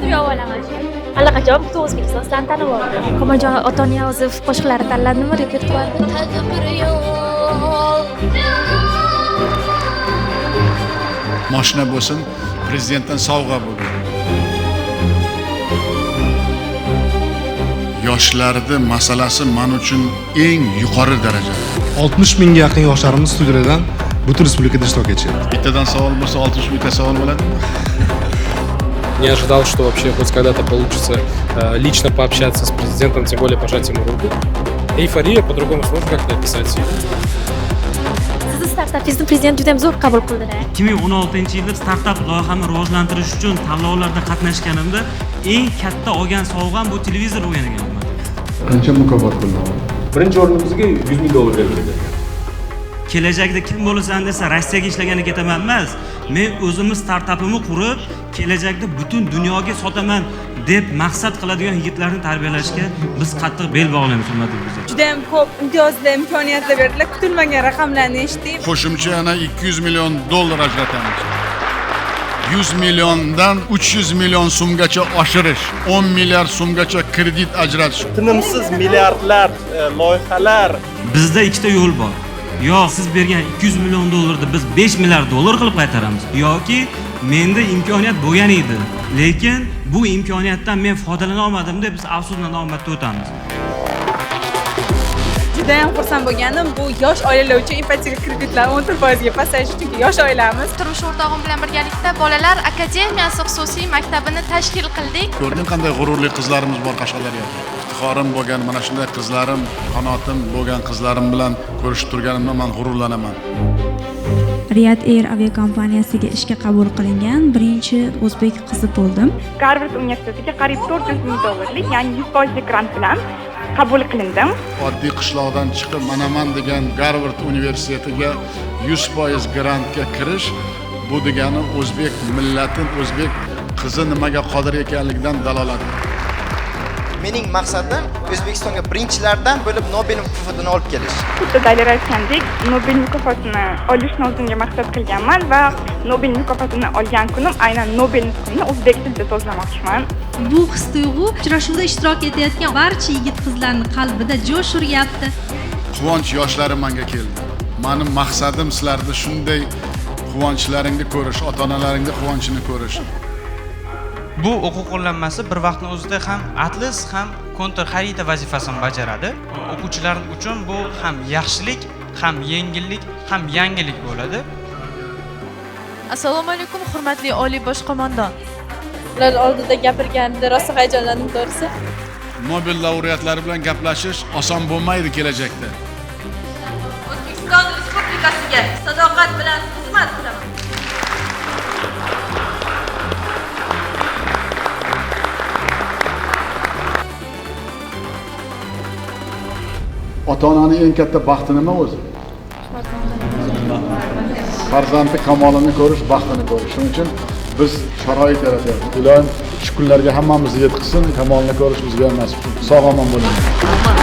Kuyov olaman. Allaqachon butun O'zbekiston sizlarni tanib oldi. Komiljon Otaniyozov qo'shiqlari tanlandimi repertuarda? Tadbir yo'q. Moshina bo'lsin, prezidentdan sovg'a bo'lgan. Yoshlarni masalasi men uchun eng yuqori darajada. 60 mingga yaqin yoshlarimiz studiyalardan butun respublikada ishtirok etishyapti. Bittadan savol bo'lsa, 60 mingta savol bo'ladimi? Не ожидал, что вообще хоть когда-то получится лично пообщаться с президентом, тем более пожать ему руку. Эйфория, по-другому сложно как-то описать. Sizni startapingizni prezident juda ham zo'r qabul qildilar. 2016-yilda startap loyihamni rivojlantirish uchun tanlovlarda qatnashganimda eng katta olgan sovg'am bu televizor bo'lgan ekan. Qancha mukofot puli oldi? Birinchi o'rnimizga 100 ming dollar berildi. Kelajakda kim bo'lasan desa, Rossiyaga ishlagani ketaman emas. Men o'zimni startapimni qurib, kelajakda butun dunyoga sotaman deb maqsad qiladigan yigitlarni tarbiyalashga biz qattiq bel bog'laymiz, hurmatli prezident. Juda ham ko'p imtiyozli imkoniyatlar berdilar. Kutilmagan raqamlarni eshitdik. Qo'shimcha yana 200 million dollar ajratamiz. 100 milliondan 300 million so'mgacha oshirish, 10 milliard so'mgacha kredit ajratish. Tinimsiz milliardlar, loyihalar. Bizda ikkita yo'l bor. Yo siz bergan 200 million dollarni biz 5 milliard dollar qilib qaytaramiz, yoki menda imkoniyat bo'lgan edi, lekin bu imkoniyatdan men foydalana olmadim deb biz afsus nadomatda o'tamiz. Juda ham xursand bo'lganim bu yosh oilalar uchun ipoteka kreditlari 14% ga pasayishi, chunki yosh oilamiz. Turmush o'rtog'im bilan birgalikda Bolalar akademiyasi xususiy maktabini tashkil qildik. Ko'rding qanday g'ururli qizlarimiz bor Qashqadaryoda. Iftixorim bo'lgan mana shunday qizlarim, qanotim bo'lgan qizlarim bilan ko'rishib turganimdan men g'ururlanaman. Riyadh Air aviakompaniyasiga ishga qabul qilingan birinchi o'zbek qizi bo'ldim. Garvard universitetiga qariyb 400 ming dollarlik, ya'ni 100% grant bilan qabul qilindim. Oddiy qishloqdan chiqib manaman degan Garvard universitetiga 100% grantga kirish bu degani o'zbek millati, o'zbek qizi nimaga qodir ekanligidan dalolat. Mening maqsadim O'zbekistonga birinchilardan bo'lib Nobel mukofotini olib kelish. Xuddi Daler aytgandek, Nobel mukofotini olishni o'zimga maqsad qilganman va Nobel mukofotini olgan kunim aynan Nobel nutqimni o'zbek tilida so'zlamoqchiman. Bu his tuyg'u uchrashuvda ishtirok etayotgan barcha yigit qizlarning qalbida jo'sh uryapti. Quvonch yoshlari menga keldi. Meni maqsadim sizlarni shunday quvonchlaringni ko'rish, ota-onalaringni quvonchini ko'rish. Bu o'quv qo'llanmasi bir vaqtning o'zida ham atlas, ham kontur xarita vazifasini bajaradi. O'quvchilar uchun bu ham yaxshilik, ham yengillik, ham yangilik bo'ladi. Assalomu alaykum, hurmatli oliy bosh qo'mondon. Ular oldida gapirganimda rosa hayajonlandim, to'g'risi. Nobel laureatlari bilan gaplashish oson bo'lmaydi kelajakda. O'zbekiston Respublikasiga sadoqat bilan xizmat qilaman. Ota-onaning eng katta baxti nima o'zi? Farzandi kamolini ko'rish, baxtini ko'rish. Shuning uchun biz sharoit yaratyapmiz. Ilohim shu kunlarga hammamizni yetkazsin, kamolini ko'rish bizga ham nasib qilsin. Sog' omon bo'ling.